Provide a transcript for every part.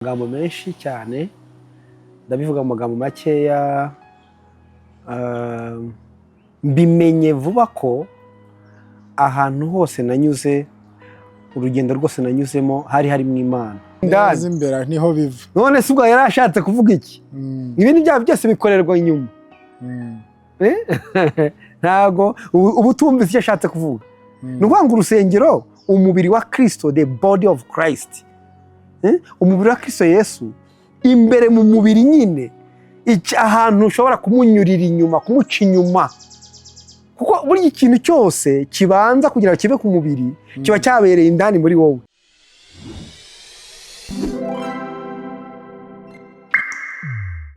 Magambo menshi cyane, ndabivuga mu magambo makeya. Mbimenye vuba ko ahantu hose nanyuze, urugendo rwose nanyuzemo, hari harimo Imana. Neza, imbere niho biva. None se ubwo yari ashatse kuvuga iki? Ibindi byaba byose bikorerwa inyuma. Eh? Ntabwo ubu utumvise icyo ashatse kuvuga. Ni ukuvuga ngo urusengero, umubiri wa Kirisito, the body of Christ. Eh? Umubiri wa Kirisito Yesu, imbere mu mubiri nyine, ahantu ushobora kumunyurira inyuma, kumuca inyuma, kuko burya ikintu cyose kibanza kugira ngo kibe ku mubiri kiba cyabereye indani muri wowe.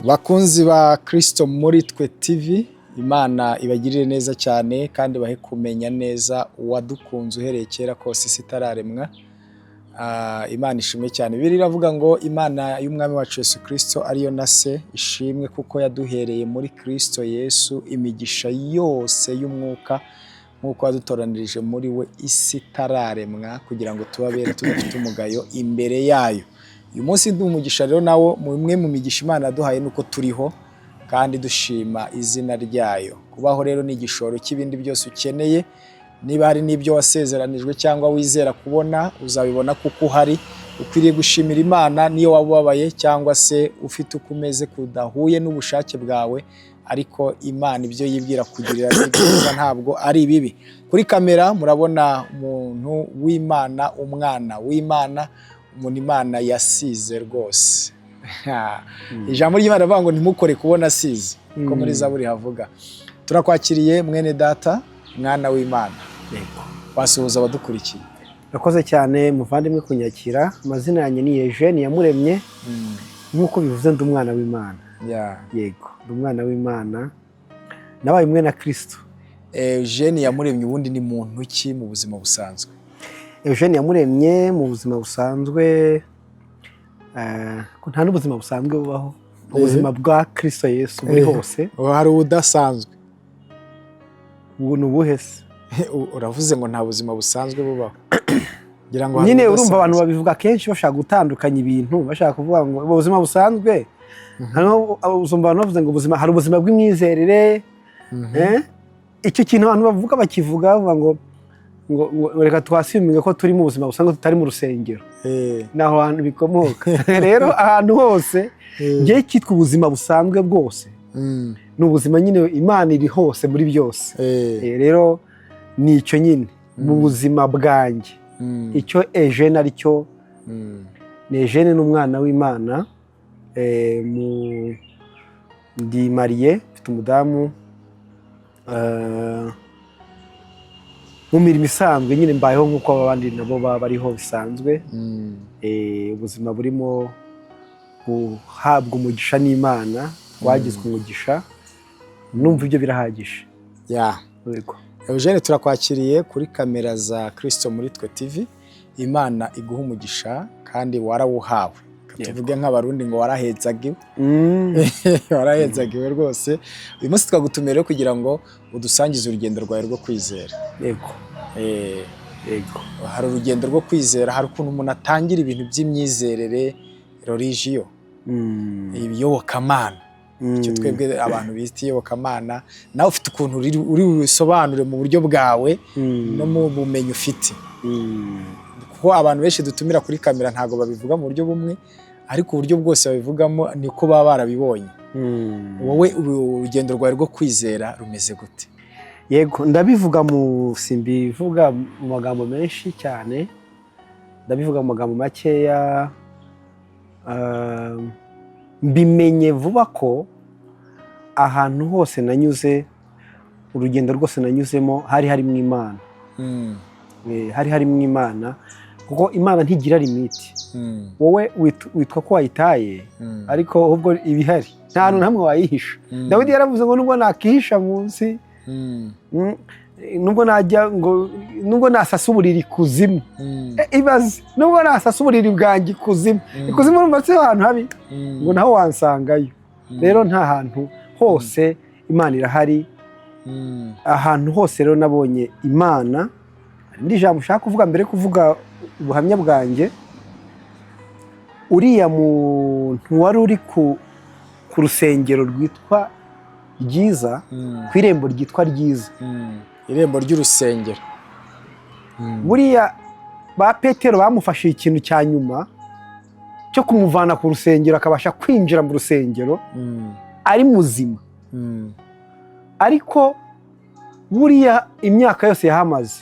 Bakunzi ba Kristo muri twe TV, Imana ibagirire neza cyane kandi bahe kumenya neza uwadukunze uhereye kera kose isi itararemwa. Imana ishimwe cyane. Bibiliya iravuga ngo Imana y'Umwami wacu Yesu Kristo, ariyo na Se, ishimwe kuko yaduhereye muri Kristo Yesu imigisha yose y'umwuka, nk'uko yadutoranirije muri we isi itararemwa, kugira ngo tube abera tudafite umugayo imbere yayo. Uyu munsi ndi umugisha rero, nawo mumwe mu migisha Imana yaduhaye nuko turiho kandi dushima izina ryayo. Kubaho rero ni igishoro cy'ibindi byose ukeneye. Niba hari n'ibyo wasezeranijwe cyangwa wizera kubona, uzabibona kuko uhari. Ukwiriye gushimira Imana niyo waba ubabaye cyangwa se ufite uko umeze kudahuye n'ubushake bwawe, ariko Imana ibyo yibwira kugirira ni byiza, ntabwo ari ibibi. Kuri kamera murabona umuntu w'Imana, umwana w'Imana, umuntu Imana yasize rwose. Ijambo ry'Imana rivuga ngo ntimukore kubona asize, ko muri Zaburi havuga. Turakwakiriye, mwene data, mwana w'Imana. Wasuhuza abadukurikiye. Urakoze cyane, muvandimwe, kunyakira. Amazina yanjye ni Eugene Yamuremye. Nk'uko bivuze, ndi umwana w'Imana. Yego, ndi umwana w'Imana, nabaye umwe na Kirisito. Eugene Yamuremye ubundi ni muntu ki mu buzima busanzwe? Eugene Yamuremye mu buzima busanzwe, ko nta n'ubuzima busanzwe bubaho, ubuzima bwa Kirisito Yesu buri hose. Hari ubudasanzwe. Ubu ni ubuhe se? Uravuze ngo nta buzima busanzwe bubaho, ngira ngo hari Nyine urumva abantu ubudasanzwe. babivuga kenshi bashaka gutandukanya ibintu, bashaka kuvuga ngo ubuzima busanzwe. Hariho, uzumva abantu bavuze ngo ubuzima, hari ubuzima bw'imyizerere. Eh? Icyo kintu abantu bavuga, bakivuga bavuga ngo reka twasuminge ko turi mu buzima busanzwe, tutari mu rusengero. Ni aho hantu bikomoka rero. Ahantu hose ngewe cyitwa ubuzima busanzwe bwose ni ubuzima nyine, Imana iri hose muri byose. Rero ni icyo nyine mu buzima bwanjye, icyo Eugene ari cyo. Ni Eugene, ni umwana w'Imana. Ndi marié, mfite umudamu. Mu mirimo isanzwe nyine mbayeho nk'uko abandi nabo baba bariho bisanzwe. Ubuzima burimo guhabwa umugisha n'Imana, wagizwe umugisha, numva ibyo birahagije. Yego. Eugene, turakwakiriye kuri kamera za Kristo muri twe TV. Imana iguha umugisha kandi warawuhawe. Tuvuge nk'Abarundi ngo warahetsagiwe. Warahetsagiwe rwose. Uyu munsi twagutumiye rero kugira ngo udusangize urugendo rwawe rwo kwizera. Yego. Hari urugendo rwo kwizera, hari ukuntu umuntu atangira ibintu by'imyizerere, religion, iyobokamana, icyo twebwe abantu bita iyobokamana. Nawe ufite ukuntu uri bubisobanure mu buryo bwawe no mu bumenyi ufite, kuko abantu benshi dutumira kuri kamera ntabwo babivuga mu buryo bumwe, ariko uburyo bwose babivugamo niko baba barabibonye. Wowe urugendo rwawe rwo kwizera rumeze gute? Yego, ndabivuga mu simbivuga mu magambo menshi cyane, ndabivuga mu magambo makeya. Mbimenye vuba ko ahantu hose nanyuze, urugendo rwose nanyuzemo, hari harimo Imana. Hari harimo Imana, kuko Imana ntigira limite. Wowe witwa ko wayitaye, ariko ahubwo iba ihari, nta hantu na hamwe wayihisha. Dawidi yaravuze ngo nubwo nakihisha munsi, nubwo najya ngo nubwo nasasa uburiri ikuzimu. Ibaze, nubwo nasasa uburiri bwanjye ikuzimu. Ikuzimu urumva si ahantu habi? Ngo naho wansangayo. Rero nta hantu hose, Imana irahari. Ahantu hose rero nabonye Imana. Hari indi jambo ushaka kuvuga mbere yo kuvuga ubuhamya bwanjye. Uriya muntu wari uri ku rusengero rwitwa Ryiza, ku irembo ryitwa Ryiza, Irembo ry'urusengero. Buriya ba Petero bamufashije ikintu cya nyuma cyo kumuvana ku rusengero, akabasha kwinjira mu rusengero ari muzima. Ariko buriya imyaka yose yahamaze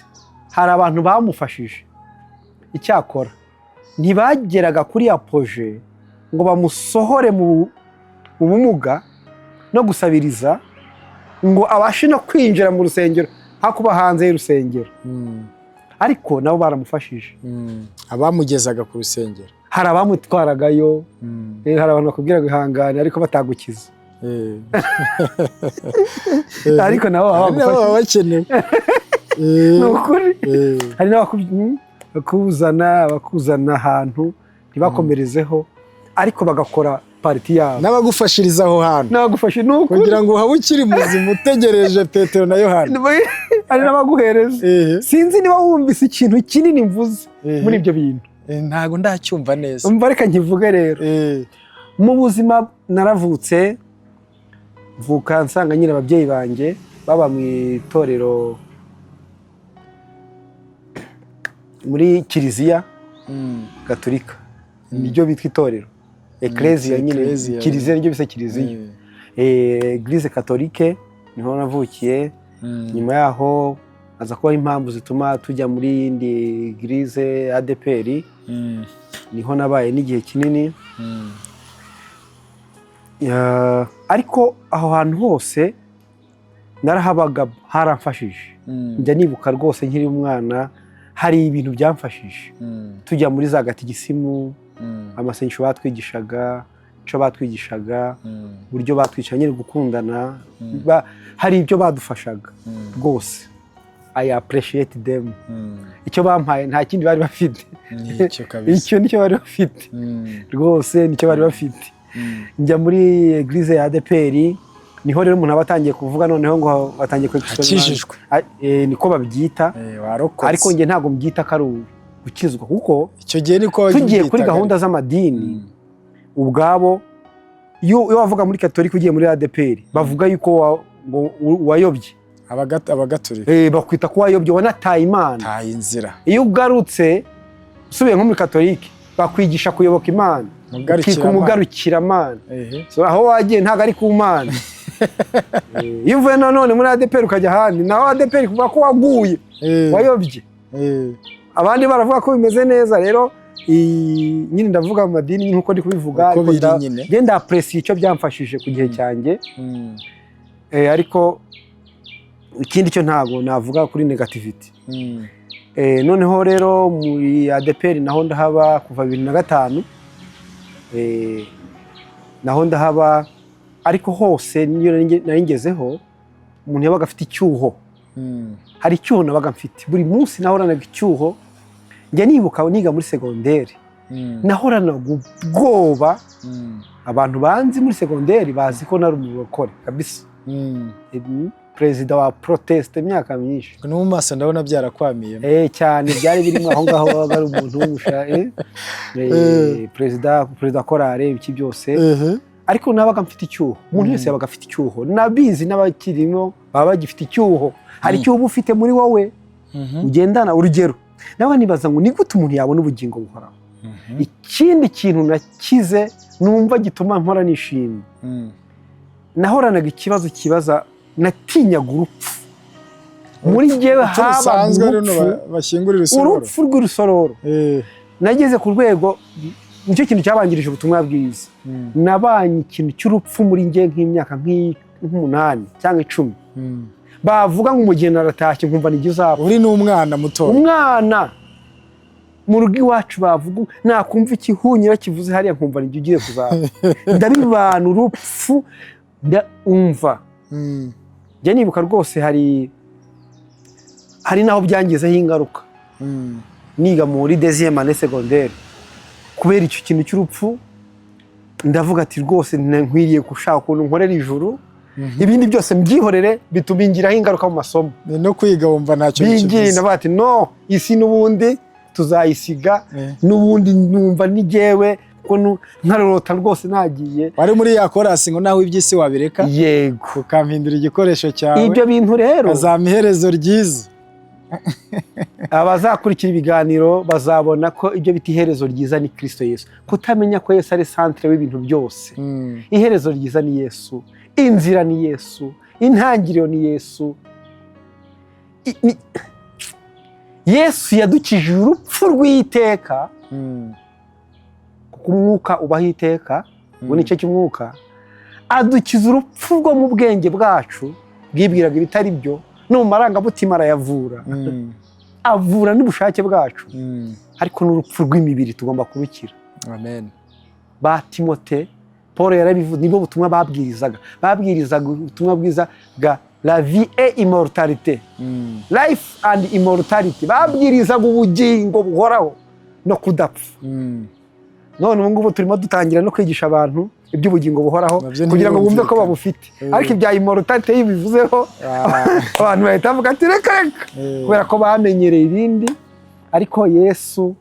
hari abantu bamufashije. Icyakora ntibageraga kuri apogée ngo bamusohore mu bumuga no gusabiriza, ngo abashe no kwinjira mu rusengero nka kuba hanze y'urusengero. Ariko nabo baramufashije. Abamugezaga ku rusengero. Hari abamutwaragayo. Hari abantu bakubwira ngo ihangane ariko batagukiza. Ariko nabo baba Hari nabo baba bagufashije. bakenewe. Ni ukuri. Hari n'abakuzana ahantu ntibakomerezeho, ariko bagakora part yabo. N'abagufashiriza aho hantu. N'abagufashe, ni ukuri. Kugira ngo uhabe ukiri muzima utegereje Petero na Yohana. Hari n'abaguhereza. Sinzi niba wumvise ikintu kinini mvuze muri ibyo bintu. Ntabwo ndacyumva neza. Umva, reka nkivuge rero. Mu buzima naravutse, mvuka nsanga nyine ababyeyi banjye baba mu itorero, muri Kiliziya Gatulika, niryo bitwa itorero, ekereziya nyine. Ecclesia. Kiliziya niryo bise kiliziya. Église catholique niho navukiye. Nyuma yaho haza kubaho impamvu zituma tujya muri yindi église, ADEPR. Niho nabaye n'igihe kinini. Ariko aho hantu hose narahabaga, haramfashije. Njya nibuka rwose nkiri umwana hari ibintu byamfashije. Tujya muri za gatigisimu, amasengesho batwigishaga, icyo batwigishaga, uburyo batwigisha nyine gukundana, hari ibyo badufashaga rwose. I appreciate them. Icyo bampaye nta kindi bari bafite. Nicyo kabisa. Icyo nicyo bari bafite. Rwose nicyo bari bafite. Njya muri église ya ADEPR, niho rero umuntu aba atangiye kuvuga noneho ngo batangiye Akijijwe. Niko babyita. Warokotse. Ariko njye ntabwo mbyita ko ari gukizwa, kuko Icyo gihe niko tugiye kuri wabyitaga. gahunda z'amadini ubwabo, iyo wavuga muri Katolika ugiye muri ADEPR, bavuga yuko ngo wayobye. Abagatolika. Bakwita ko wayobye, wanataye Imana. Taye inzira. Iyo ugarutse usubiye nko muri Katolike, bakwigisha kuyoboka Imana, ukitwa umugarukiramana. So, aho wagiye ntabwo ari ku Mana. Iyo uvuye nanone muri ADEPR ukajya ahandi, naho ADEPR kuvuga ko waguye, wayobye. Abandi baravuga ko bimeze neza. Rero nyine ndavuga mu madini nk'uko ndi kubivuga, Uko ariko biri nyine. Njye ndappréciye icyo byamfashije ku gihe cyanjye. Ariko ikindi cyo ntabwo navuga kuri negativity. Noneho rero muri ADEPR naho ndahaba kuva 2005. Naho ndahaba, ariko hose niyo nari ngezeho umuntu yabaga afite icyuho. Hari icyuho nabaga mfite buri munsi, nahoranaga icyuho. Njya nibuka niga muri segonderi, nahoranaga ubwoba. Abantu banzi muri segonderi bazi ko nari umurokore kabisa. Perezida wa proteste imyaka myinshi. No mu maso ndabona byarakwamiyemo. Cyane, byari birimo aho ngaho, wabaga ari umuntu w'umusha, perezida wa korale, ibiki byose. Ariko nabaga mfite icyuho. Umuntu wese yabaga afite icyuho, nabizi n'abakirimo baba bagifite icyuho. Hari icyuho uba ufite muri wowe ugendana. Urugero, nawe nibaza ngo ni gute umuntu yabona ubugingo buhoraho? Ikindi kintu nakize numva gituma mpora nishimye, nahoranaga ikibazo kibaza, natinyaga urupfu. Muri njyewe Urupfu habaga rusanzwe runo urupfu. Bashyingura urusororo. Urupfu rw'urusororo. Nageze ku rwego, nicyo kintu cyabanjirije ubutumwa bwiza. Nabanye ikintu cy'urupfu muri njye nk'imyaka nk'umunani cyangwa 10. Bavuga ngo umugeni aratashye, nkumva nijye uzapfa. Uri n'umwana muto. Umwana mu rugo iwacu, bavuga, nakumva ikihunyira kivuze hariya, nkumva nijye ugiye kuzapfa. Ndabibana urupfu, ndumva. Njya nibuka rwose hari n'aho byangizeho ingaruka. Niga muri deuxième année secondaire, kubera icyo kintu cy'urupfu, ndavuga ati rwose nkwiriye gushaka ukuntu nkorera ijuru, ibindi byose mbyihorere. Bituma bingiraho ingaruka mu masomo. No kwiga wumva ntacyo bingira bikivuze. Ndavuga ati no, isi n'ubundi tuzayisiga. N'ubundi numva ni jyewe Kuko nkarorota rwose nagiye. Wari muri ya korasi ngo naho iby'isi wabireka, Yego. ukampindura igikoresho cyawe, Ibyo bintu rero, ukazampa iherezo ryiza. Abazakurikira ibiganiro bazabona ko ibyo bita iherezo ryiza ni Kristo Yesu. Kutamenya ko Yesu ari centre w'ibintu byose. Iherezo ryiza ni Yesu, inzira ni Yesu, intangiriro ni Yesu. Yesu yadukijije urupfu rw'iteka, kuko umwuka ubaho iteka. Ubu ni igice cy'umwuka. Adukiza urupfu rwo mu bwenge bwacu bwibwiraga ibitari byo, no mu marangamutima arayavura. Avura n'ubushake bwacu, ariko n'urupfu rw'imibiri tugomba kurukira. Amen. Ba Timote, Paul yarabivuze, nibwo butumwa babwirizaga. Babwirizaga ubutumwa bwiza bwa la vie et immortalité, life and immortality. Babwirizaga ubugingo buhoraho no kudapfa. None ubu ngubu turimo dutangira no kwigisha abantu iby'ubugingo buhoraho Nabyo kugira ngo bumve ko ntibirumvikana. babufite. Ariko ibya immortality iyo bivuzeho, abantu bahita bavuga ati: "Reka reka," kubera ko bamenyereye ibindi. Ariko Yesu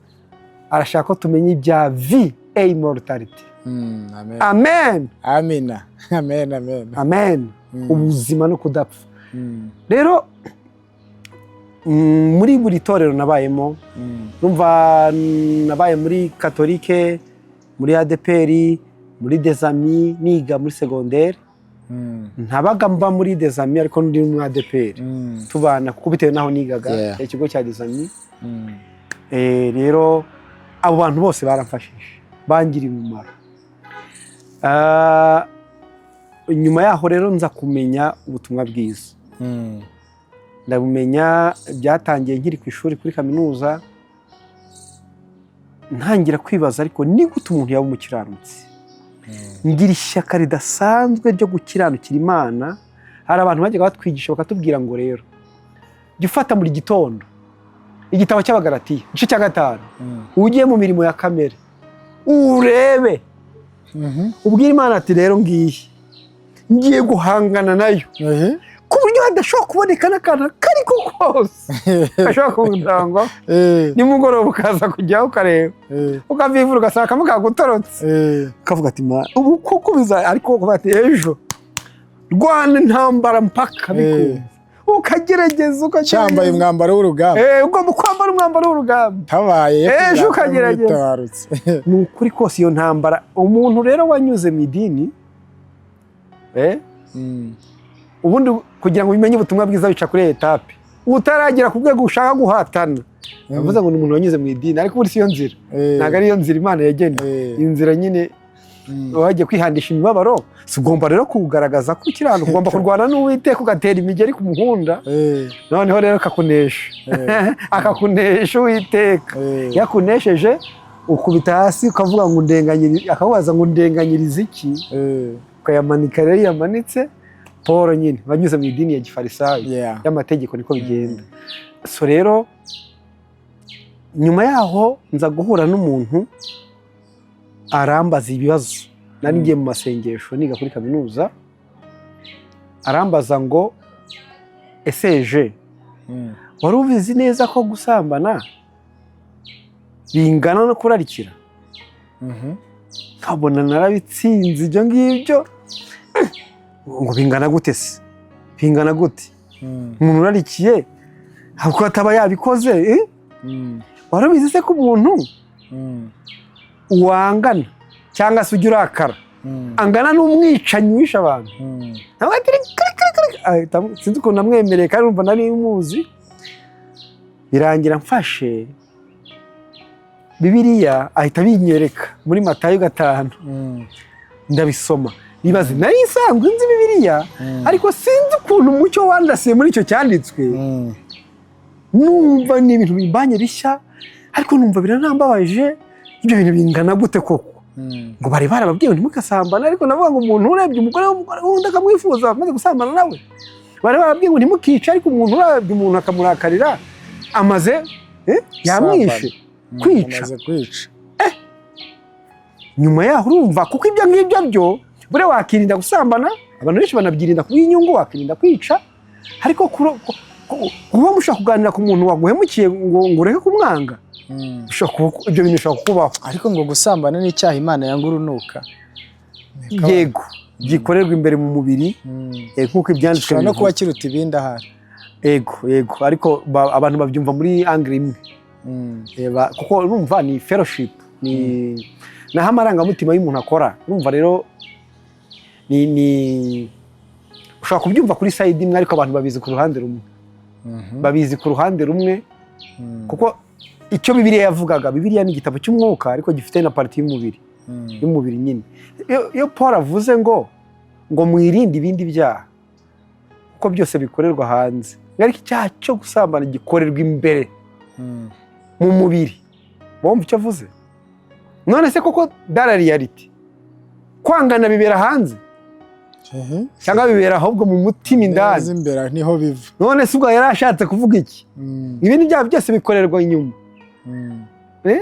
arashaka ko tumenya ibya vie et immortality. Amen. Amen. Amina, amen, amen. Amen. Ubuzima no kudapfa. Rero muri buri torero nabayemo, numva nabaye muri katolike, muri ADEPR, muri Des Amis, niga muri segonderi. Ntabaga mba muri Des Amis, ariko ndi muri ADEPR, tubana, kuko bitewe n'aho nigaga, ikigo cya Des Amis. Rero abo bantu bose baramfashije, bangiriye umumaro. Nyuma yaho rero nza kumenya ubutumwa bwiza. Ndabumenya, byatangiye nkiri ku ishuri kuri kaminuza, ntangira kwibaza: ariko ni gute umuntu yaba umukiranutsi? Ngira ishyaka ridasanzwe ryo gukiranukira Imana. Hari abantu bajyaga batwigisha bakatubwira ngo: "Rero jya ufata buri gitondo igitabo cy'Abagaratiya igice cya 5, ugiye mu mirimo ya kamere urebe, ubwire Imana ati: 'Rero ngiye ngiye guhangana nayo ku buryo hadashobora kuboneka n'akantu kariko kose gashobora kundangwa.'" Nimugoroba ukaza kujyaho ukareba, ukavivura, ugasanga kamwe kagutorotse, ukavuga ati: "Ma ubu kuko biza," ariko ukavuga ati: "Ejo rwana intambara mpaka bikunze," ukagerageza, ukagerageza. Cyambaye umwambaro w'urugamba. Ugomba kwambara umwambaro w'urugamba. Tabaye. Ejo ukagerageza. Witabarutse. Ni ukuri kose, iyo ntambara, umuntu rero wanyuze mu idini, ubundi kugira ngo umenye ubutumwa bwiza bica kuri étape utaragera ku rwego ushaka guhatana. Bavuze ngo ni umuntu wanyuze mu idini, ariko ubundi si yo nzira. Ntabwo ariyo nzira Imana yagennye. Inzira nyine wagiye kwihandisha imibabaro, si ugomba rero kugaragaza ko ukiranuka, ugomba kurwana n'Uwiteka, ugatera imigeri ku muhunda. Noneho rero akakunesha, akakunesha Uwiteka. Iyo akunesheje ukubita hasi ukavuga ngo ndenganyirize, akakubaza ngo: "Ndenganyirize iki?" Ukayamanika. Rero iyo yamanitse, Paul nyine wanyuze mu idini ya gifarisayo y'amategeko, niko bigenda. So rero nyuma yaho nza guhura n'umuntu arambaza ibibazo. Nari ngiye mu masengesho niga kuri kaminuza, arambaza ngo: "Ese je wari ubizi neza ko gusambana bingana no kurarikira?" Nkabona narabitsinze ibyo ngibyo. Ngo: "Bingana gute se? Bingana gute?" Umuntu urarikiye kuko ataba yabikoze, eh? Wari ubizi se ko umuntu wangana cyangwa se ujya urakara angana n'umwicanyi wishe abantu? Nawe ati: "Reka, reka, reka, reka." Sinzi ukuntu namwemereye kandi urumva nari muzi. Birangira mfashe Bibiliya, ahita abinyereka muri Matayo 5, ndabisoma. Nibaze, nari nsanzwe nzi Bibiliya, ariko sinzi ukuntu umucyo wandasiye muri icyo cyanditswe. Numva ni ibintu bimbanye bishya, ariko numva biranambabaje. Ibyo bintu bingana gute koko? Ngo bari barababwiye ngo ntimukasambane, ariko navuga ngo umuntu urebye umugore w'umugore wundi akamwifuza amaze gusambana nawe. Bari barababwiye ngo ntimukice, ariko umuntu urebye umuntu akamurakarira amaze yamwishe, kwica. Amaze kwica. Nyuma yaho urumva, kuko ibyo ngibyo byo buriya wakirinda gusambana, abantu benshi banabyirinda kubw'inyungu, wakirinda kwica, ariko kuba mushobora kuganira ku muntu waguhemukiye ngo ureke kumwanga. Ibyo bintu bishobora kubaho. Ariko ngo gusambana n'icyaha Imana yanga urunuka. Yego, gikorerwa imbere mu mubiri, nk'uko ibyanditswe Gishobora no kuba bivuga. kiruta ibindi ahari. Yego, ariko abantu babyumva muri angle imwe. Kuko urumva ni fellowship, ni naho amarangamutima y'umuntu akora. Urumva rero ni ushobora kubyumva kuri side imwe, ariko abantu babizi ku ruhande rumwe, babizi ku ruhande rumwe, kuko icyo Bibiliya yavugaga, Bibiliya ni igitabo cy'umwuka ariko gifite na partie y'umubiri, y'umubiri nyine. Iyo Paul avuze ngo mwirinde ibindi byaha kuko byose bikorerwa hanze, ariko icyaha cyo gusambana gikorerwa imbere mu mubiri, wumva icyo avuze? None se koko dans la réalité kwangana bibera hanze cyangwa bibera ahubwo mu mutima indani? Neza, imbere niho biva. None se ubwo yari ashatse kuvuga iki? Ibindi byaha byose bikorerwa inyuma. Eh?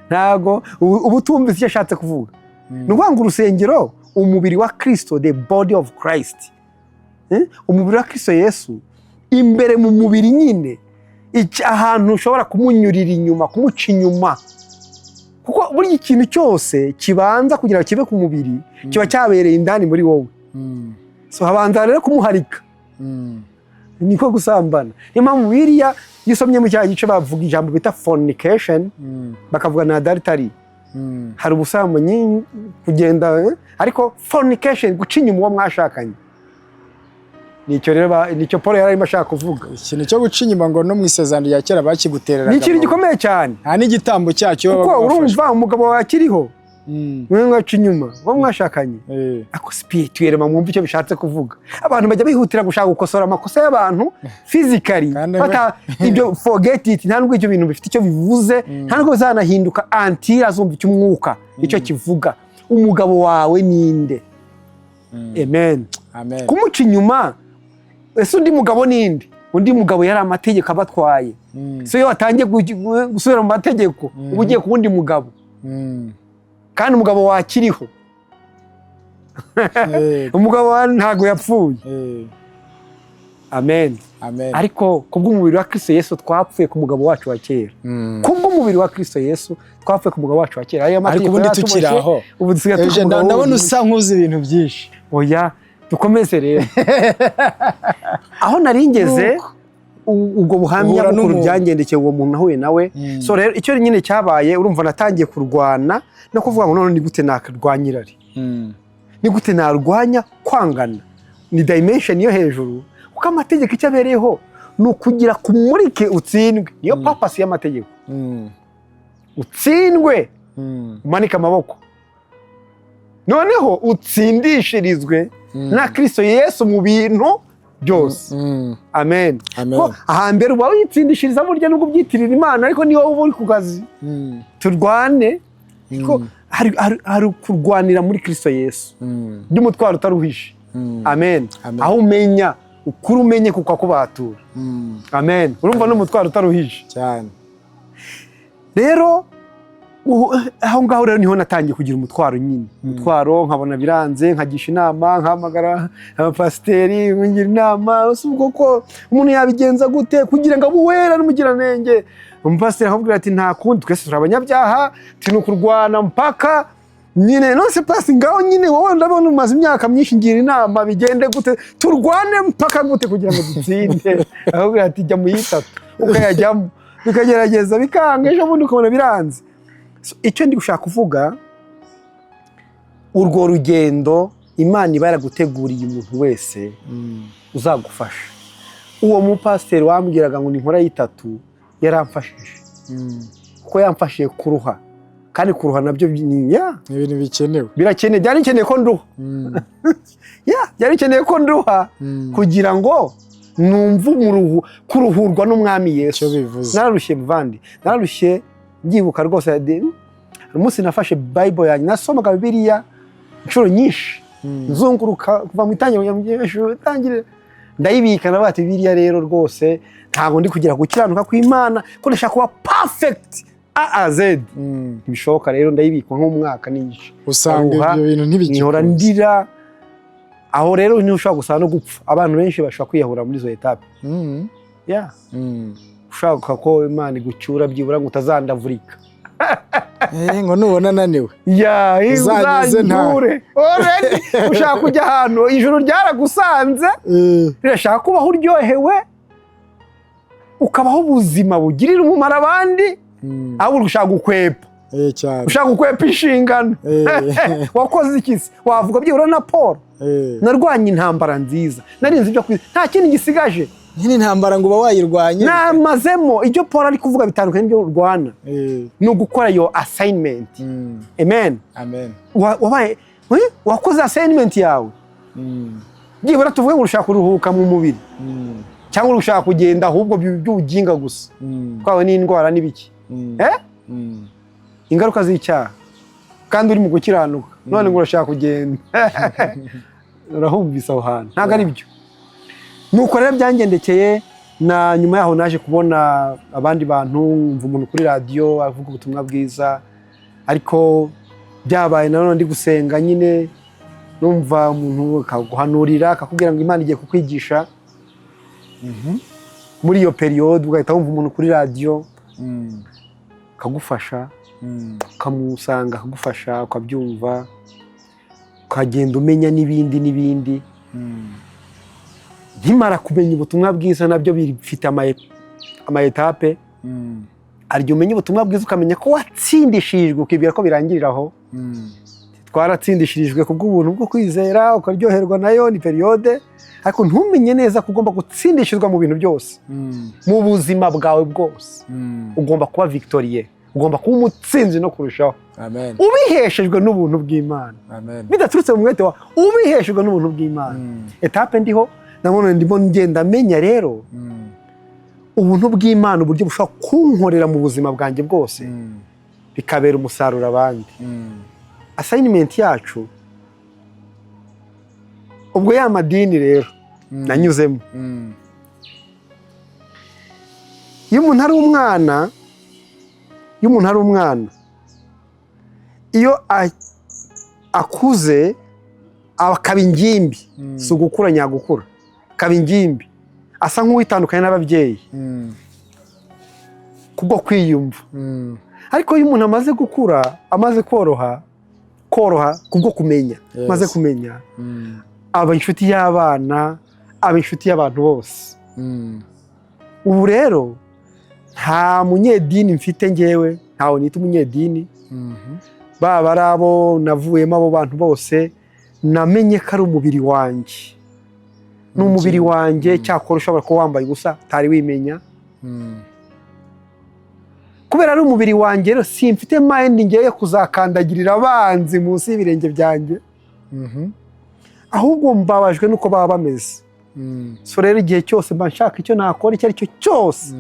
Ntago uba utumvise icyo ashatse kuvuga. Ni ukuvuga ngo urusengero, umubiri wa Kristo, the body of Christ, Eh? Umubiri wa Kristo Yesu, imbere mu mubiri nyine, ahantu ushobora kumunyurira inyuma, kumuca inyuma, kuko burya ikintu cyose kibanza kugira ngo kibe ku mubiri kiba cyabereye indani muri wowe. So habanza rero kumuharika, niko gusambana. Niyo mpamvu biriya iyo usomye mu cya gice bavuga ijambo bita fornication, bakavuga na adultery. Hari ubusambanyi, kugenda, ariko fornication, guca inyuma uwo mwashakanye, nicyo rero nicyo Paul yari arimo ashaka kuvuga. Ikintu cyo guca inyuma ngo no mu Isezerano rya Kera bakigutereraga Ni ikintu amabuye. gikomeye cyane. Nta n'igitambo cyacyo Kuko babaga bafashe. urumva umugabo wawe akiriho, mwe mwaca inyuma uwo mwashakanye. Ako spirituellement mwumva icyo bishatse kuvuga. Abantu bajya bihutira gushaka gukosora amakosa y'abantu physically. Kandi Bata ibyo, forget it. Nta nubwo ibyo bintu bifite icyo bivuze, nta nubwo bizanahinduka until azumva icyo umwuka icyo kivuga. Umugabo wawe ninde? Amen. Amen. Kumuca inyuma, ese undi mugabo ninde? Undi mugabo yari amategeko abatwaye. So iyo watangiye gusubira mu mategeko, uba ugiye ku wundi mugabo, kandi umugabo wakiriho. Umugabo wawe ntabwo yapfuye. Amen. Amen. Ariko kubw'umubiri wa Kristo Yesu twapfuye ku mugabo wacu wa kera. Kubw'umubiri wa Kristo Yesu twapfuye ku mugabo wacu wa kera. Ayo Ariko mategeko ubundi tukiri yaratuboshye, aho, ubu dusigaye turi ku Eugene, mugabo ndabona wundi. usa nk'uzi ibintu byinshi. Oya, dukomeze rero aho nari ngeze. Ubwo buhamya Uhura bw'ukuntu n'umuntu. byangendekeye, uwo muntu nahuye nawe. So rero icyo nyine cyabaye, urumva natangiye kurwana no kuvuga ngo none ni gute nakarwanya irari? Ni gute narwanya kwangana? Ni dimension yo hejuru, kuko amategeko icyo abereyeho ni ukugira kumurike utsindwe. Niyo purpose y'amategeko. Utsindwe, umanike amaboko, noneho utsindishirizwe na Kristo Yesu mu bintu byose. Amen. Amen. Ko ahambere uba witsindishiriza burya, nubwo ubyitirira Imana, ariko niyo uba uri ku kazi. Turwane, kuko hari kurwanira muri Kristo Yesu by'umutwaro utaruhishe. Amen. Amen. Aho umenya ukuri, umenye kuko akubatura. Amen. Urumva n'umutwaro utaruhije. Cyane. Rero aho ngaho rero niho natangiye kugira umutwaro nyine, umutwaro nkabona biranze, nkagisha inama, nkahamagara abapasiteri ngira inama: ese ubwo ko umuntu yabigenza gute kugira ngo abe uwera n'umugiranenge? Umupasiteri akabwira ati: "Nta kundi, twese turi abanyabyaha, turi kurwana mpaka nyine." None se pasi, ngaho nyine wowe ndabona umaze imyaka myinshi, ngira inama, bigende gute? Turwane mpaka gute kugira ngo dutsinde? Akabwira ati: "Jya mu yitatu." Ukayajyamo, bikagerageza bikanga, ejo bundi ukabona biranze. So, icyo ndi gushaka kuvuga, urwo rugendo Imana iba yaraguteguriye umuntu wese uzagufasha. Uwo mupasiteri wambwiraga ngo ni nkora y'itatu yaramfashije, kuko yamfashije kuruha, kandi kuruha nabyo ni ya Ni ibintu bikenewe. Birakeneye, byari bikeneye ko nduha. Ya, byari bikeneye ko nduha kugira ngo numve umuruhu, kuruhurwa n'Umwami Yesu. Icyo bivuze. Nararushye muvandi, nararushye. Mbyibuka rwose umunsi nafashe Bible yanjye, nasomaga Bibiliya inshuro nyinshi, nzunguruka kuva mu itangiriro kugera mu ijuru, itangiriro ndayibika. Ndavuga ati: "Bibiliya rero rwose ntabwo ndi kugera gukiranuka kw'Imana, ko ndashaka kuba perfect A a Z." Ntibishoboka rero, ndayibika nk'umwaka n'igice. Usanga Ndaruha, ibyo bintu nkihora ntibigikunze. Ndira. Aho rero niho ushobora gusa no gupfa. Abantu benshi bashobora kwiyahura muri izo étapes. Ya. Ushaka ko Imana igucyura byibura ngo utazandavurika. Ngo nubona ananiwe Ya. Uzanyuze nta- Uzanyure. Already ushaka kujya ahantu ijuru ryaragusanze, rirashaka kubaho uryohewe, ukabaho ubuzima bugirira umumaro abandi, ahubwo ushaka gukwepa. Cyane. Ushaka gukwepa inshingano. Wakoze iki se? Wavuga byibura na Paul: "Narwanye intambara nziza, narinze ibyo kwiza, nta kindi gisigaje." Nyine intambara ngo uba wayirwanye. Namazemo. Ibyo Paul ari kuvuga bitandukanye n'ibyo urwana. Ni ugukora iyo assignment. Amen. Amen. Wabaye wakoze assignment yawe. Byibura tuvuge ngo ushaka kuruhuka mu mubiri cyangwa ushaka kugenda ahubwo by'ubuginga gusa, twawe n'indwara n'ibiki. Ingaruka z'icyaha, kandi uri mu gukiranuka, none ngo urashaka kugenda. Urahumvise aho hantu ntabwo ari byo. Nuko rero byangendekeye. Na nyuma yaho naje kubona abandi bantu, mva umuntu kuri radiyo avuga ubutumwa bwiza, ariko byabaye nanone ndi gusenga nyine, numva umuntu akaguhanurira, akakubwira ngo Imana igiye kukwigisha muri iyo période, ugahita wumva umuntu kuri radiyo akagufasha, ukamusanga akagufasha, ukabyumva, ukagenda umenya n'ibindi n'ibindi. Nkimara kumenya ubutumwa bwiza, nabyo bifite ama étapes. Hari igihe umenya ubutumwa bwiza, ukamenya ko watsindishirijwe, ukibwira ko birangirira aho. Twaratsindishirijwe ku bw'ubuntu bwo kwizera, ukaryoherwa nayo, ni période, ariko ntumenye neza ko ugomba gutsindishirizwa mu bintu byose, mu buzima bwawe bwose. Ugomba kuba victorieux, ugomba kuba umutsinzi no kurushaho, Amen. ubiheshejwe n'ubuntu bw'Imana, Amen. bidaturutse mu mwete wawe, ubiheshejwe n'ubuntu bw'Imana. Étape ndiho nabone, ndimo ngenda menya rero ubuntu bw'Imana, uburyo bushobora kunkorera mu buzima bwanjye bwose, bikabera umusaruro abandi. Assignment yacu ubwo ya madini rero nanyuzemo, iyo umuntu ari umwana, iyo umuntu ari umwana, iyo akuze akaba ingimbi, si ugukura nyagukura, akaba ingimbi, asa nk'uwitandukanye n'ababyeyi kubwo kwiyumva. Ariko iyo umuntu amaze gukura, amaze koroha, koroha kubwo kumenya, amaze kumenya, aba inshuti y'abana, aba inshuti y'abantu bose. Ubu rero nta munyedini mfite ngewe, ntawe nita umunyedini, baba ari abo navuyemo, abo bantu bose namenye ko ari umubiri wanjye, ni umubiri wanjye. Cyakora ushobora kuba wambaye ubusa utari wimenya. Kubera ari umubiri wanjye rero, simfite mind ngiye kuzakandagirira abanzi munsi y'ibirenge byanjye, ahubwo mbabajwe n'uko baba bameze. So rero igihe cyose mba nshaka icyo nakora icyo ari cyo cyose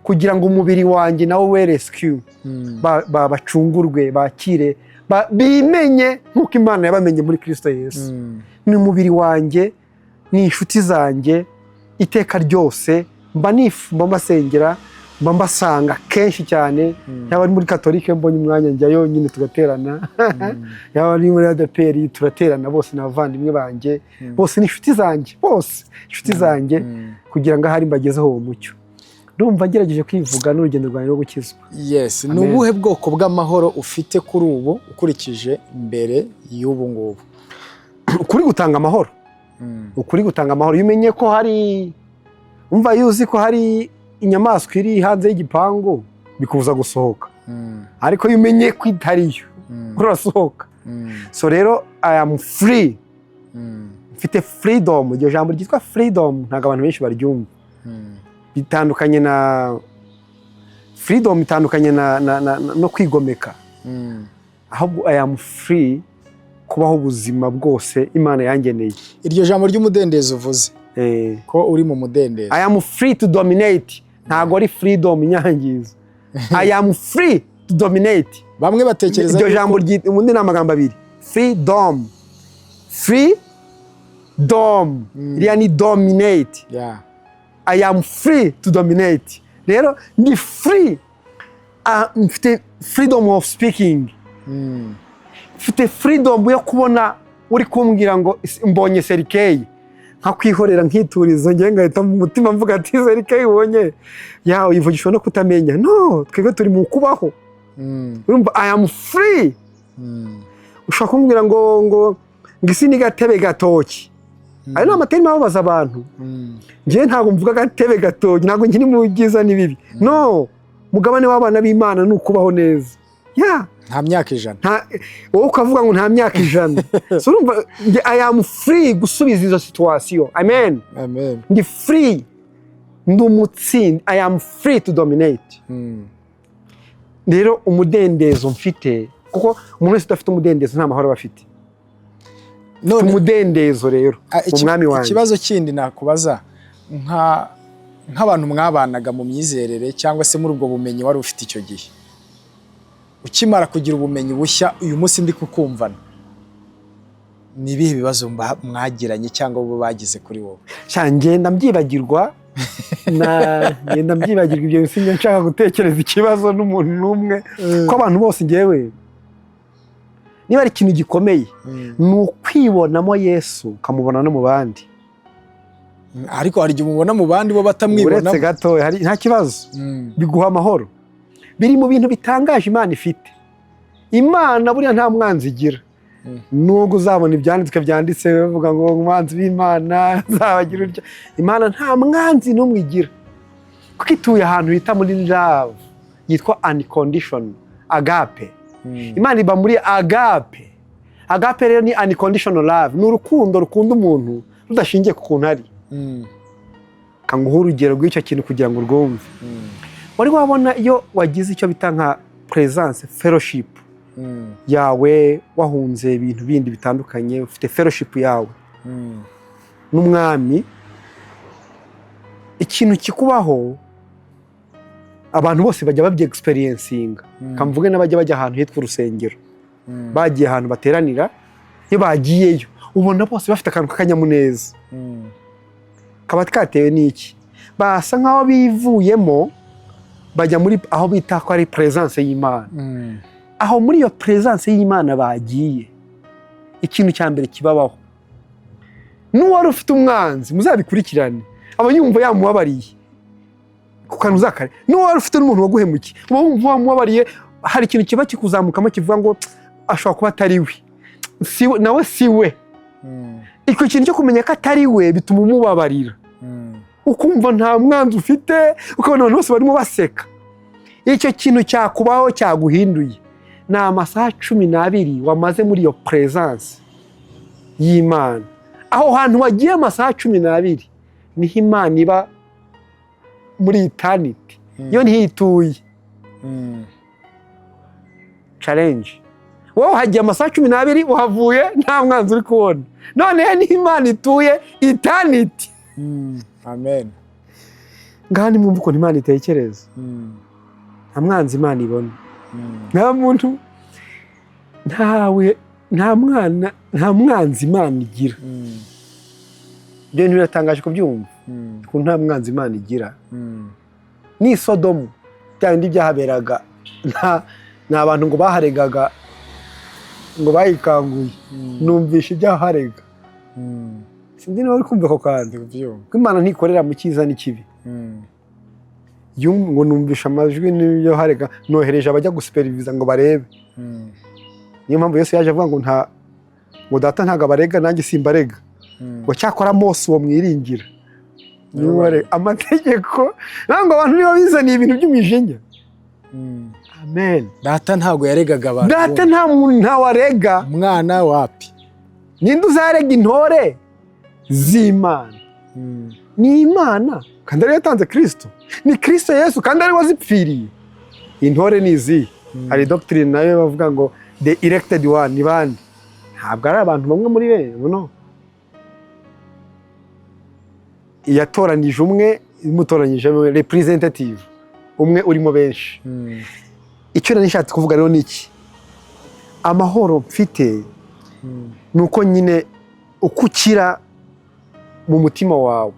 kugira ngo umubiri wanjye nawo we rescue, bacungurwe, bakire, bimenye nk'uko Imana yabamenye muri Kristo Yesu. Ni umubiri wanjye, ni inshuti zanjye. Iteka ryose mba mba mbasengera, mba mbasanga kenshi cyane. Yaba ari muri Katolike, mbonye umwanya njyayo nyine tugaterana, yaba ari muri ADEPR turaterana. Bose ni abavandimwe banjye, bose ni inshuti zanjye, bose inshuti zanjye, kugira ngo ahari mbagezeho uwo mucyo. Ndumva ngerageje kwivuga n'urugendo rwanjye rwo gukizwa. Yes, ni Amen. ubuhe bwoko bw'amahoro ufite kuri ubu ukurikije mbere y'ubu ngubu? Ukuri gutanga amahoro. Ukuri gutanga amahoro. Iyo umenye ko hari, umva, iyo uzi ko hari inyamaswa iri hanze y'igipangu, bikubuza gusohoka, ariko iyo umenye ko itariyo, urasohoka. So rero I am free, mfite freedom. Iryo jambo ryitwa freedom ntabwo abantu benshi baryumva. Bitandukanye na freedom, itandukanye na no kwigomeka. Ahubwo I am free kubaho ubuzima bwose Imana yangeneye. Iryo jambo ry'umudendezo uvuze, ko uri mu mudendezo. I am free to dominate, ntabwo ari freedom inyangiza. I am free to dominate. Bamwe batekereza Iryo jambo ubundi ni amagambo abiri: freedom, free dom, iriya ni dominate. I am free to dominate. Rero ni free. Mfite freedom of speaking, mfite freedom yo kubona uri kumbwira ngo mbonye cercueil. Nkakwihorera, nkituriza, ngewe ngahita mu mutima mvuga ati: "Zerika ibonye yawe yivugishwa no kutamenya." No, twebwe turi mu kubaho. Urumva, I am free. Ushobora kumbwira ngo isi ni gatebe gatoki, ayo ni amaterms ababaza abantu. Njyewe ntabwo mvuga agatebe gatoki, ntabwo nkiri mu byiza n'ibibi. No mugabane w'abana b'Imana ni ukubaho neza ya. Nta myaka 100. Wowe ukavuga ngo nta myaka 100. So urumva, njye I am free gusubiza izo situation. Amen. Amen. Ndi free, ndi umutsinzi. I am free to dominate. Rero umudendezo mfite, kuko umuntu wese udafite umudendezo nta mahoro aba afite. None umudendezo rero mu mwami wanjye. Ikibazo kindi nakubaza, nk'abantu mwabanaga mu myizerere cyangwa se muri ubwo bumenyi wari ufite icyo gihe, ukimara kugira ubumenyi bushya uyu munsi ndi kukumvana, ni ibihe bibazo mwagiranye cyangwa bo bagize kuri wowe? Sha, ngenda mbyibagirwa, na ngenda mbyibagirwa ibyo. Sinjya nshaka gutekereza ikibazo n'umuntu n'umwe, ko abantu bose, ngewe niba ari ikintu gikomeye ni ukwibonamo Yesu, ukamubona no mu bandi. Ariko hari igihe umubona mu bandi bo batamwibonamo. Uretse gato, hari nta kibazo. Biguha amahoro. Biri mu bintu bitangaje Imana ifite. Imana buriya nta mwanzi igira. Nubwo uzabona ibyanditswe byanditse bavuga ngo umwanzi w'Imana azabagira utya, Imana nta mwanzi n'umwe igira, kuko ituye ahantu bita muri love yitwa unconditional agape. Imana iba muri agape. Agape rero ni unconditional love, ni urukundo rukunda umuntu rudashingiye ku kuntu ari. Kanguha urugero rw'icyo kintu kugira ngo urwumve. Wari wabona iyo wagize icyo bita nka presence, fellowship yawe, wahunze ibintu bindi bitandukanye, ufite fellowship yawe n'umwami, ikintu kikubaho, abantu bose bajya babyexperiencinga. Kamvuge n'abajya bajya ahantu hitwa urusengero, bagiye ahantu bateranira, iyo bagiyeyo ubona bose bafite akantu k'akanyamuneza. Kaba katewe n'iki? Basa nk'aho bivuyemo, bajya muri aho bita ko ari presence y'Imana. Aho muri iyo presence y'Imana bagiye, ikintu cya mbere kibabaho, n'uwari ufite umwanzi, muzabikurikirane, aba yumva yamubabariye ku kantu uzakare. N'uwari ufite n'umuntu waguhemukiye, uba wumva wamubabariye. Hari ikintu kiba kikuzamukamo kivuga ngo ashobora kuba atari we, si we, nawe si we. Icyo kintu cyo kumenya ko atari we bituma umubabarira, ukumva nta mwanzi ufite, ukabona abantu bose barimo baseka. Icyo kintu cyakubaho cyaguhinduye ni amasaha 12 wamaze muri iyo presence y'Imana. Aho hantu wagiye amasaha 12 niho Imana iba muri eternity, yo ntituye. Challenge: wowe uhagiye amasaha 12, uhavuye nta mwanzi uri kubona, noneho niho Imana ituye eternity. Amen. Ngaha nimwumva ukuntu Imana itekereza. Nta mwanzi Imana ibona. Nta muntu, ntawe, nta mwana, nta mwanzi Imana igira. Ibyo bintu biratangaje kubyumva, ukuntu nta mwanzi Imana igira. Ni Sodomu, bya bindi byahaberaga, ni abantu ngo baharegaga, ngo bayikanguye, numvisha ibyaharega. Sinzi niba uri kumva ako kantu. Ndi kubyumva. Ko Imana ntikorera mu cyiza n'ikibi. Ngo numvisha amajwi n'ibyo harega, nohereje abajya gusuperivisa ngo barebe. Niyo mpamvu Yesu yaje avuga ngo nta ngo Data ntabwo abarega, nanjye simbarega, ngo cyakora Mose uwo mwiringira niwe ubarega. Amategeko ntabwo, abantu niba bizaniye ibintu by'umujinya. Amen. Data ntabwo yaregaga abantu. Data nta muntu, ntawarega. Umwana wapi? Ninde uzarega intore z'Imana? Ni Imana, kandi ariyo yatanze Kirisito. Ni Kirisito Yesu, kandi ariwe wazipfiriye. Intore ni izihe? Hari doctrine nayo bavuga ngo the elected one ni bande? Ntabwo ari abantu bamwe muri be, no yatoranije umwe, imutoranyije representative umwe urimo benshi. Icyo nari nishatse kuvuga rero ni iki: amahoro mfite ni uko nyine uko ukira mu mutima wawe,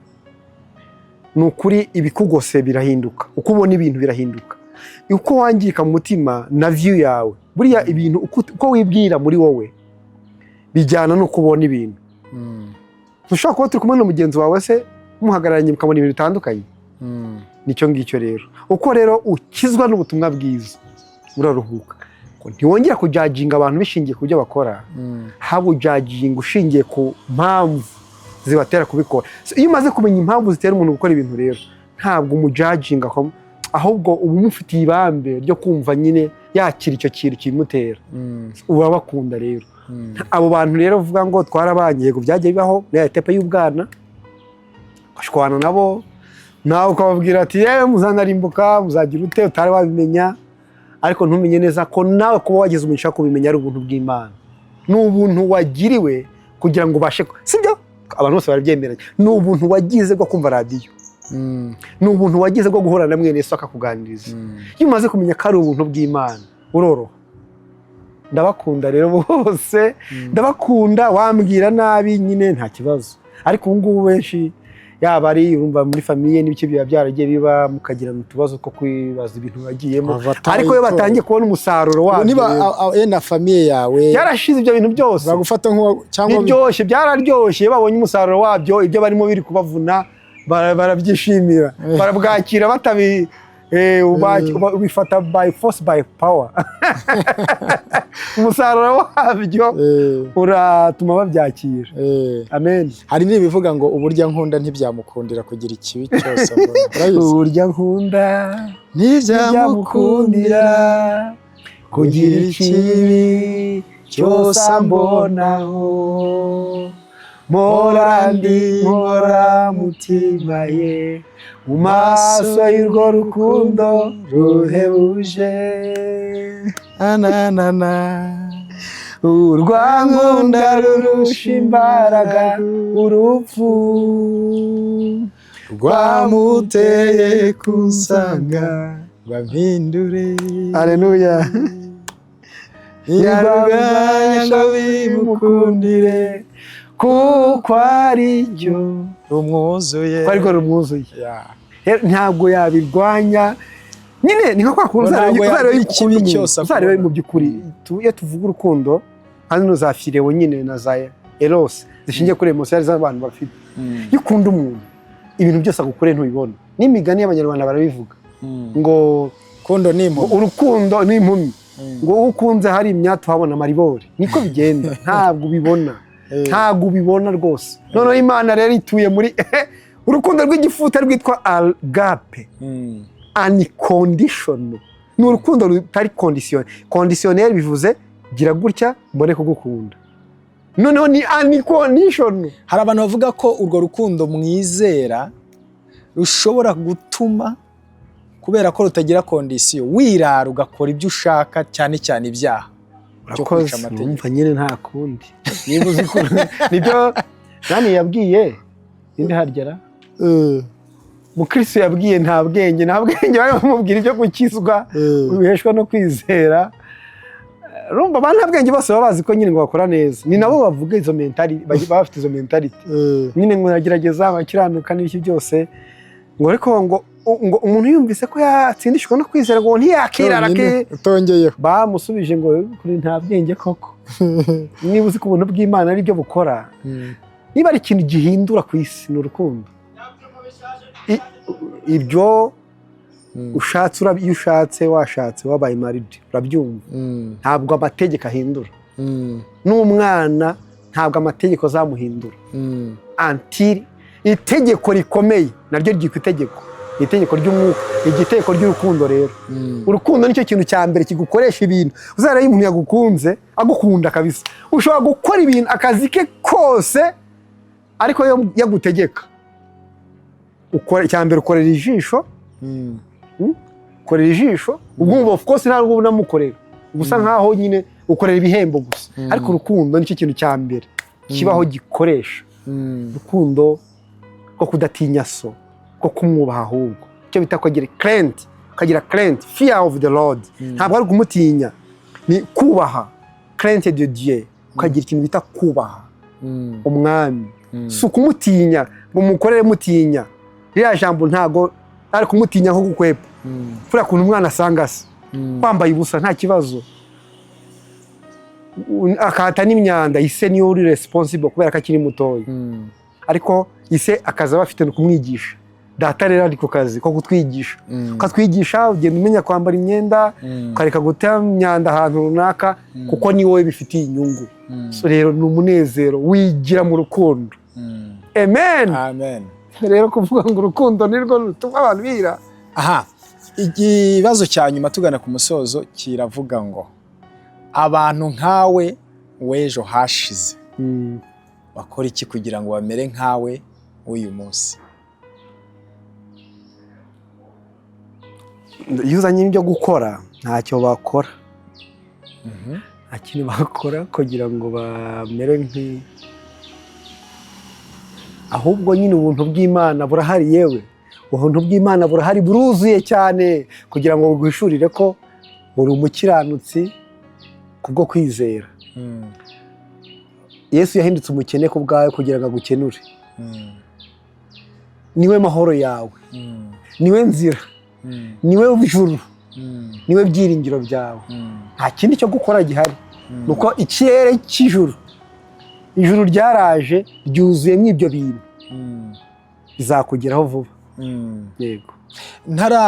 ni ukuri ibikugose birahinduka, uko ubona ibintu birahinduka. Uko wangirika mu mutima na view yawe, buriya ibintu uko wibwira muri wowe bijyana n'uko ubona ibintu. Ntushobora kuba turi kumwe na mugenzi wawe se, muhagararanye, mukabona ibintu bitandukanye. Nicyo ngicyo rero. Uko rero ukizwa n'ubutumwa bwiza, uraruhuka. Ko ntiwongera kujudginga abantu bishingiye ku byo bakora, haba ujudginga ushingiye ku mpamvu zibatera kubikora. So, iyo umaze kumenya impamvu zitera umuntu gukora ibintu rero, ntabwo umujudginga, ahubwo uba umufitiye ibambe ryo kumva nyine yakira icyo kintu kimutera. Urabakunda rero. Abo bantu rero uvuga ngo twarabanye, yego, byagiye bibaho muri ya étape y'ubwana, ugashwana nabo, nawe ukababwira ati: "Yewe, muzanarimbuka, muzagira ute", utari wabimenya. Ariko ntumenye neza ko nawe kuba wagize umugisha wo kubimenya ari ubuntu bw'Imana, ni ubuntu wagiriwe kugira ngo ubashe sibyo? Abantu bose barabyemeranya, ni ubuntu wagize bwo kumva radiyo, ni ubuntu wagize bwo guhura na mwene so akakuganiriza. Iyo umaze kumenya ko ari ubuntu bw'Imana, uroroha. Ndabakunda rero bose, ndabakunda. Wambwira nabi nyine nta kibazo, ariko ubu ngubu benshi, yaba ari urumva muri famille n'ibice biba byaragiye biba, mukagirana utubazo two kwibaza ibintu wagiyemo, ariko iyo batangiye kubona umusaruro wabyo niba rero, na famille yawe byarashize ibyo bintu byose. Bagufata nk'uwa cyangwa Biryoshye, byararyoshye. Iyo babonye umusaruro wabyo, ibyo barimo biri kubavuna, barabyishimira, barabwakira batabi ubifata by force, by power. Umusaruro wabyo uratuma babyakira. Amen. Hari n'ibivuga ngo uburyo nkunda ntibyamukundira kugira ikibi cyose mbona. Urabizi? Uburyo nkunda ntibyamukundira ntibyamukundira kugira ikibi cyose ambonaho. Mpora ndi nkora mutima ye mu maso y'urwo rukundo ruhebuje. Ananana. Urwankunda rurusha imbaraga urupfu, rwamuteye kunsanga ngo ampindure. Aleluya. Ntiyarwanya ngo bimukundire, kuko ari ryo rumwuzuye. Ko arirwo rumwuzuye. Yeah. Rero ntabwo yabirwanya nyine, ni nka kwa kundi Ntabwo uzareba yagira iyo ikibi ukunda umuntu, cyose uzarebe akubona. mu by'ukuri, iyo tuvuga urukundo hano, za phileo nyine na za eros zishingiye kuri émotion z'abantu bafite. Iyo ukunda umuntu, ibintu byose agukoreye ntubibona. N'imigani y'Abanyarwanda barabivuga ngo Kundo ni ngo impumyi. Urukundo ni impumyi, ngo uwo ukunze hari imyaka uhabona amaribori. Niko bigenda, ntabwo ubibona. Ntabwo ubibona rwose. Noneho Imana rero ituye muri urukundo rw'igifuta rwitwa agape, unconditional. Ni urukundo rutari condition. Conditionnel bivuze gira gutya mbone kugukunda. Noneho ni unconditional. Hari abantu bavuga ko urwo rukundo mwizera rushobora gutuma, kubera ko rutagira condition, wirara ugakora ibyo ushaka, cyane cyane ibyaha byo kwica Urakoze. amategeko. Urumva nyine nta kundi, niba uzi ko nibyo nani yabwiye ninde harya? Mukristo yabwiye nta bwenge, nta bwenge, bari bamubwira ibyo gukizwa biheshwa no kwizera. Urumva ba nta bwenge bose baba bazi ko nyine ngo bakora neza. Ni nabo bavuga izo mentality, baba bafite izo mentality nyine ngo uragerageza bakiranuka n'ibiki byose, ngo ariko ngo umuntu yumvise ko yatsindishwa no kwizera, ngo ntiyakirara ke. Utongeyeho. Bamusubije ngo kuri nta bwenge koko. Niba uzi ko ubuntu bw'Imana ari byo bukora, niba ari ikintu gihindura ku isi, ni urukundo. Ibyo ushatse iyo ushatse, washatse, wabaye married, urabyumva. Ntabwo amategeko ahindura. N'umwana ntabwo amategeko azamuhindura until itegeko rikomeye naryo ryitwa itegeko, ni itegeko ry'umwuka, ni itegeko ry'urukundo rero. Urukundo nicyo kintu cya mbere kigukoresha ibintu. Uzareba iyo umuntu yagukunze, agukunda kabisa, ushobora gukora ibintu akazi ke kose, ariko iyo yagutegeka ukora, icya mbere ukorera ijisho. Ukorera ijisho, ubwo of course ntabwo unamukorera, uba usa nkaho nyine ukorera ibihembo gusa. Ariko urukundo nicyo kintu cya mbere kibaho gikoresha. Urukundo rwo kudatinya so, rwo kumwubaha, ahubwo icyo bita kugira crainte, ukagira crainte, fear of the Lord. Ntabwo ari ukumutinya, ni kubaha, crainte de Dieu, ukagira ikintu bita kubaha umwami. Si ukumutinya ngo mukorere mutinya. Ririya jambo ntabwo ari kumutinya nko gukwepa. Kuriya kuntu umwana asanga se wambaye ubusa nta kibazo, akahata n'imyanda, ise niyo uri responsible kubera ko akiri mutoya. Ariko ise akazi aba afite ni ukumwigisha. Data rero ari ku kazi ko kutwigisha, ukatwigisha, ugenda umenya kwambara imyenda, ukareka guta imyanda ahantu runaka, kuko ni wowe bifitiye inyungu. So rero ni umunezero wigira mu rukundo. Amen. Amen. Rero kuvuga ngo urukundo nirwo rutuma abantu bira. Aha, ikibazo cya nyuma tugana ku musozo kiravuga ngo abantu nkawe w'ejo hashize bakora iki kugira ngo bamere nkawe w'uyu munsi? Iyo uzanye ibyo gukora, ntacyo bakora, nta kintu bakora kugira ngo bamere nk'i, ahubwo nyine ubuntu bw'Imana burahari. Yewe, ubuntu bw'Imana burahari, buruzuye cyane kugira ngo buguhishurire ko uri umukiranutsi kubwo kwizera. Yesu yahindutse umukene ku bwawe kugira ngo agukenure. Niwe mahoro yawe, niwe nzira, niwe juru, niwe byiringiro byawe. Nta kindi cyo gukora gihari, nuko ikirere cy'ijuru, ijuru ryaraje ryuzuyemo ibyo bintu, bizakugeraho vuba. Yego. Ntara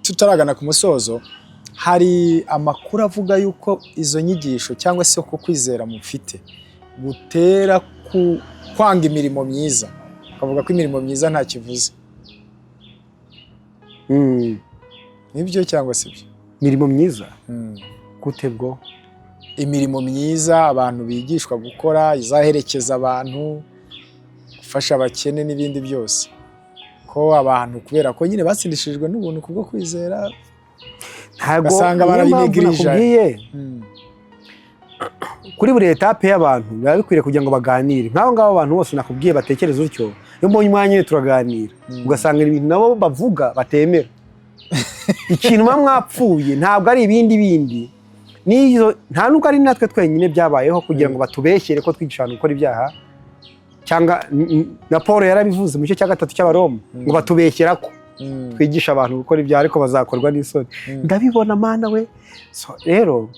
tutaragana ku musozo, hari amakuru avuga yuko izo nyigisho cyangwa se uko kwizera mufite gutera ku kwanga imirimo myiza, ukavuga ko imirimo myiza nta kivuze. Nibyo cyangwa si byo? Imirimo myiza gute bwo? Imirimo myiza abantu bigishwa gukora izaherekeza abantu, gufasha abakene n'ibindi byose, ko abantu kubera ko nyine batsindishijwe n'ubuntu kubwo kwizera, ntabwo ugasanga niyo mpamvu barabinegirije. nakubwiye, kuri buri étape y'abantu biba bikwiriye kugira ngo baganire. Nk'abo ngabo, abantu bose nakubwiye batekereza utyo, iyo mbonye umwanya nyine turaganira, ugasanga ibintu nabo bavuga batemera. Ikintu muba mwapfuye ntabwo ari ibindi bindi n'izo, nta nubwo ari natwe twenyine byabayeho kugira ngo batubeshyere ko twigisha abantu gukora ibyaha, cyangwa na Paul yarabivuze mu gice cya 3 cy'Abaroma ngo batubeshyera ko twigisha abantu gukora ibyaha, ariko bazakorwa n'isoni. Ndabibona, Mana we. So, rero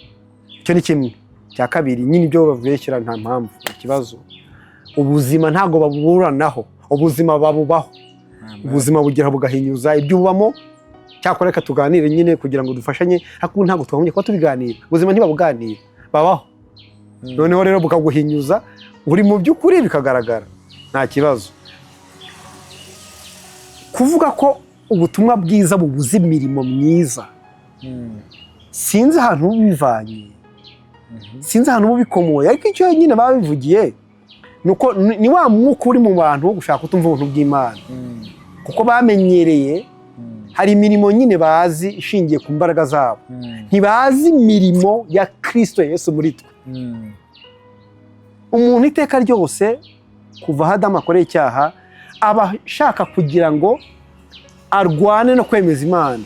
icyo ni kimwe. Cya kabiri nyine, ibyo babeshyera nta mpamvu, nta kibazo. Ubuzima ntabwo babuburanaho, ubuzima babubaho. Ubuzima bugira bugahinyuza ibyo ubamo. Cyakora reka tuganire nyine kugira ngo dufashanye, ariko ubu ntabwo twagombye kuba tubiganira. Ubuzima ntibabuganira, babaho. Noneho rero bukaguhinyuza uri mu by'ukuri, bikagaragara, nta kibazo. Kuvuga ko ubutumwa bwiza bubuza imirimo myiza, sinzi ahantu bubivanye, sinzi ahantu bubikomoye, ariko icyo nyine babivugiye ni uko ni wa mwuka uri mu bantu wo gushaka kutumva ubuntu bw'Imana, kuko bamenyereye hari imirimo nyine bazi ishingiye ku mbaraga zabo, ntibazi imirimo ya Kristo Yesu muri twe. Umuntu iteka ryose kuva aho Adamu akoreye icyaha aba ashaka kugira ngo arwane no kwemeza Imana,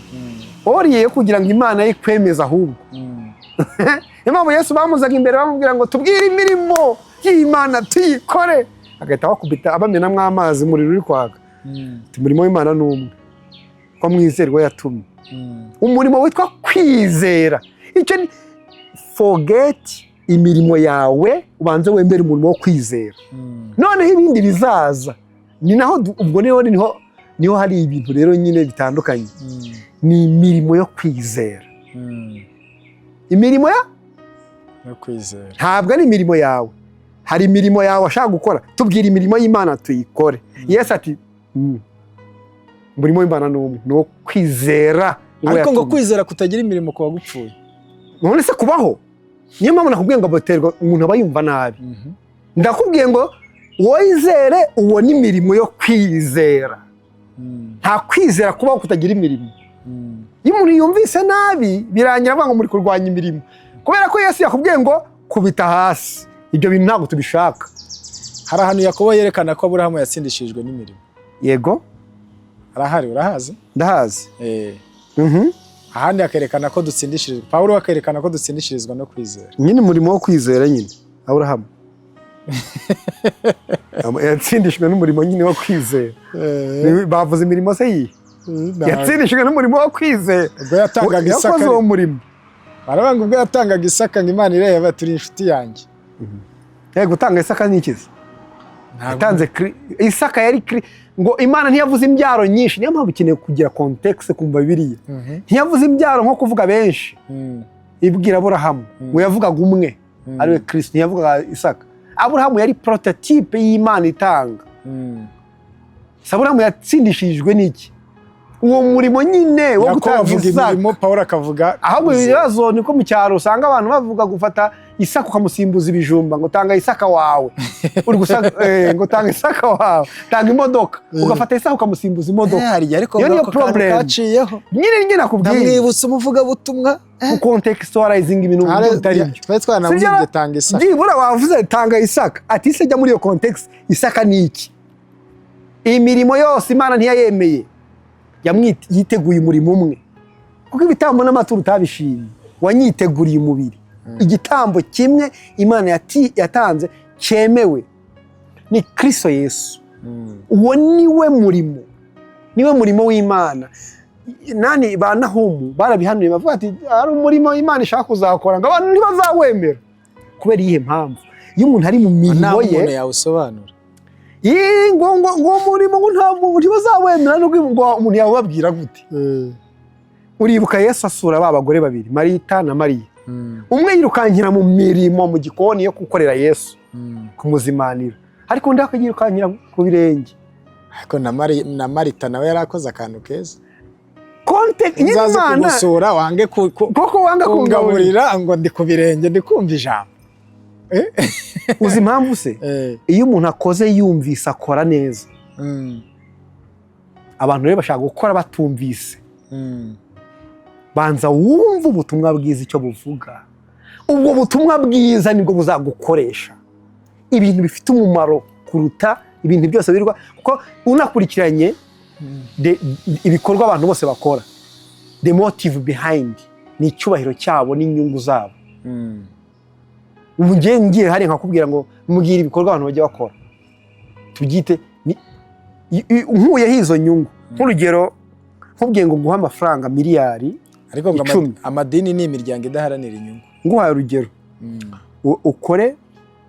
oriye kugira ngo Imana ye kwemeza ahubwo. Niyo mpamvu Yesu bamuzaga imbere bamubwira ngo tubwire imirimo y'Imana tuyikore, agahita abakubita, abamenamo amazi, umuriro uri kwaka. Ati, umurimo w'Imana ni umwe, ko mwizerwa yatumye. Umurimo witwa kwizera. Icyo ni forget imirimo yawe, ubanze wemere umurimo wo kwizera, noneho ibindi bizaza. Ni naho ubwo niho hari ibintu rero nyine bitandukanye. Ni imirimo yo kwizera, imirimo ya No kwizera. Ntabwo ari imirimo yawe. Hari imirimo yawe washaka gukora, tubwira imirimo y'Imana tuyikore. Yesu ati: Umurimo w'Imana ni umwe, ni uwo kwizera uwo Ariko ngo yatumye." kwizera kutagira imirimo kuba gupfuye. None se kubaho? Niyo mpamvu nakubwiye ngo baterwa, umuntu aba yumva nabi. Ndakubwiye ngo wizere ubone imirimo yo kwizera. Nta kwizera kubaho kutagira imirimo. Iyo umuntu yumvise nabi, birangira avuga ngo muri kurwanya imirimo, kubera ko Yesu yakubwiye ngo kubita hasi ibyo bintu, ntabwo tubishaka. Hari ahantu Yakobo yerekana ko Aburahamu yatsindishirijwe n'imirimo. Yego. Harahari, urahazi? Ndahazi. Ahandi akerekana ko dutsindishirizwa, Pawulo akerekana ko dutsindishirizwa no kwizera. Nyine umurimo wo kwizera nyine, Aburahamu yatsindishijwe n'umurimo nyine wo kwizera. Bavuze imirimo se yihe? Yatsindishijwe n'umurimo wo kwizera. Ubwo yatangaga Isaka. Yakoze uwo murimo. Baravuga ngo ubwo yatangaga Isaka, ngo Imana ireba, turi inshuti yanjye. Gutanga Isaka ni ikizi. Yatanze Isaka yari ngo Imana ntiyavuze imbyaro nyinshi. Niyo mpamvu ukeneye kugira context, kumva Bibiliya. Ntiyavuze imbyaro nko kuvuga benshi. Ibwira Aburahamu ngo yavugaga umwe, ariwe Kristo, ntiyavugaga Isaka. Aburahamu yari prototype y'Imana itanga. Si Aburahamu yatsindishirijwe n'iki? Uwo murimo nyine wo Yakobo gutanga avuga Isaka. imirimo, Pawulo akavuga Ahubwo ibibazo niko mu cyaro usanga abantu bavuga gufata Isaka ukamusimbuza ibijumba, ngo tanga Isaka wawe uri gusa, ngo tanga Isaka wawe, tanga imodoka, ugafata Isaka ukamusimbuza imodoka. Hari igihe ariko Iyo niyo ako kantu problem. kaciyeho. Nyine njye nakubwiye Ndamwibutsa umuvugabutumwa. Kucontextualizinga ibintu mu buryo butari byo. Twari twanamwibye Sibyo? tanga Isaka. Byibura wavuze tanga Isaka, ati se jya muri iyo context, Isaka ni iki? Imirimo yose Imana ntiyayemeye. Yiteguye umurimo umwe, kuko ibitambo n'amaturo utabishimye, wanyiteguriye umubiri. Igitambo kimwe Imana yatanze cyemewe ni Kristo Yesu. Uwo niwe murimo, niwe murimo w'Imana. Nani, ba Nahumu barabihanuye, bavuga ati hari umurimo Imana ishaka kuzakora, ngo abantu ntibazawemera. Kubera iyihe mpamvu? Iyo umuntu ari mu Nta mirimo ye muntu yawusobanura. Ii, ngo uwo murimo ngo ntabwo ntibazawemera, nubwo ngo umuntu yawubabwira gute. Uribuka Yesu asura ba bagore babiri, Marita na Mariya? Umwe yirukankira mu mirimo mu gikoni yo gukorera Yesu, kumuzimanira, ariko undi akayirukankira ku birenge. Ariko na Marita nawe yari akoze akantu keza. Context nyine. Nzaze Imana kugusura wange koko wanga kungaburira. kungaburira, ngo ndi ku birenge ndi kumva ijambo. Uzi impamvu se? Iyo umuntu akoze yumvise, akora neza. Abantu rero bashaka gukora batumvise. Banza wumve ubutumwa bwiza icyo buvuga. Ubwo butumwa bwiza nibwo buzagukoresha ibintu bifite umumaro kuruta ibintu byose birirwa, kuko unakurikiranye ibikorwa abantu bose bakora, the motive behind ni icyubahiro cyabo n'inyungu zabo. Ubu ngiye ngiye hariya nkakubwira ngo mbwira ibikorwa abantu bajya bakora, tubyite nkuyeho izo nyungu. Nk'urugero, nkubwiye ngo nguhe amafaranga miliyari Ariko ngo 10. amadini ni imiryango idaharanira inyungu. Nguhaye urugero, ukore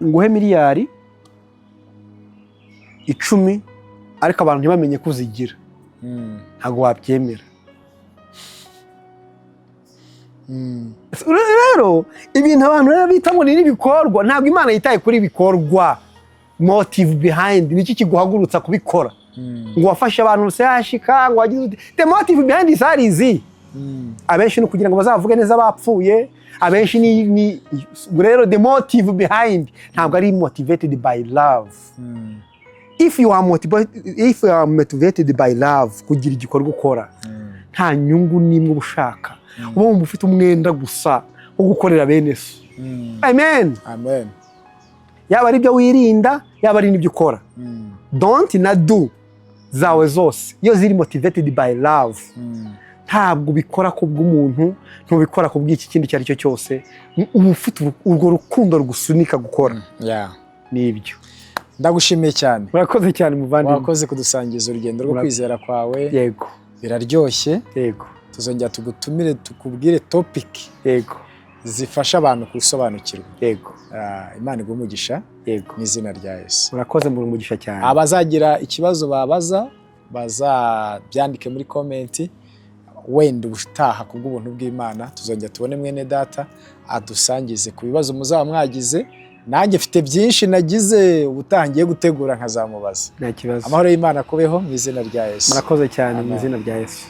nguhe miliyari 10, ariko abantu ntibamenye ko uzigira, ntabwo wabyemera. Rero ibintu abantu rero bita ngo ni n'ibikorwa, ntabwo Imana yitaye kuri ibikorwa. Motive behind ni iki kiguhagurutsa kubikora? Ngo wafashe abantu sehashika, ngo wagize ute? The motive behind is izi. Abenshi ni ukugira ngo bazavuge neza bapfuye. Abenshi ni rero the motive behind ntabwo ari motivated by love. If you are motivated by love, kugira igikorwa ukora, nta nyungu n'imwe uba ushaka. Uba wumva ufite umwenda gusa wo gukorera bene so. Amen. Amen. Yaba ari ibyo wirinda, yaba ari n'ibyo ukora, don't na do zawe zose, iyo ziri motivated by love, ntabwo ubikora ku bw'umuntu, ntubikora ku bw'iki kindi icyo ari cyo cyose. Uba ufite urwo rukundo rugusunika gukora. Nibyo. Ndagushimiye cyane. Murakoze cyane, muvandimwe. Wakoze kudusangiza urugendo rwo kwizera kwawe. Yego. Biraryoshye. Yego. Tuzongera tugutumire, tukubwire topic zifasha abantu gusobanukirwa. Yego. Ah, Imana iguhe umugisha mu izina rya Yesu. Murakoze, muri umugisha cyane. Abazagira ikibazo babaza bazabyandike muri comment. Wenda ubutaha, ku bw'ubuntu bw'Imana, tuzongera tubone mwene data adusangize ku bibazo muzaba mwagize. Nanjye mfite byinshi nagize, ubutaha ngiye gutegura nkazamubaza. Nta kibazo. Amahoro y'Imana akubeho mu izina rya Yesu. Murakoze cyane mu Amen. izina rya Yesu.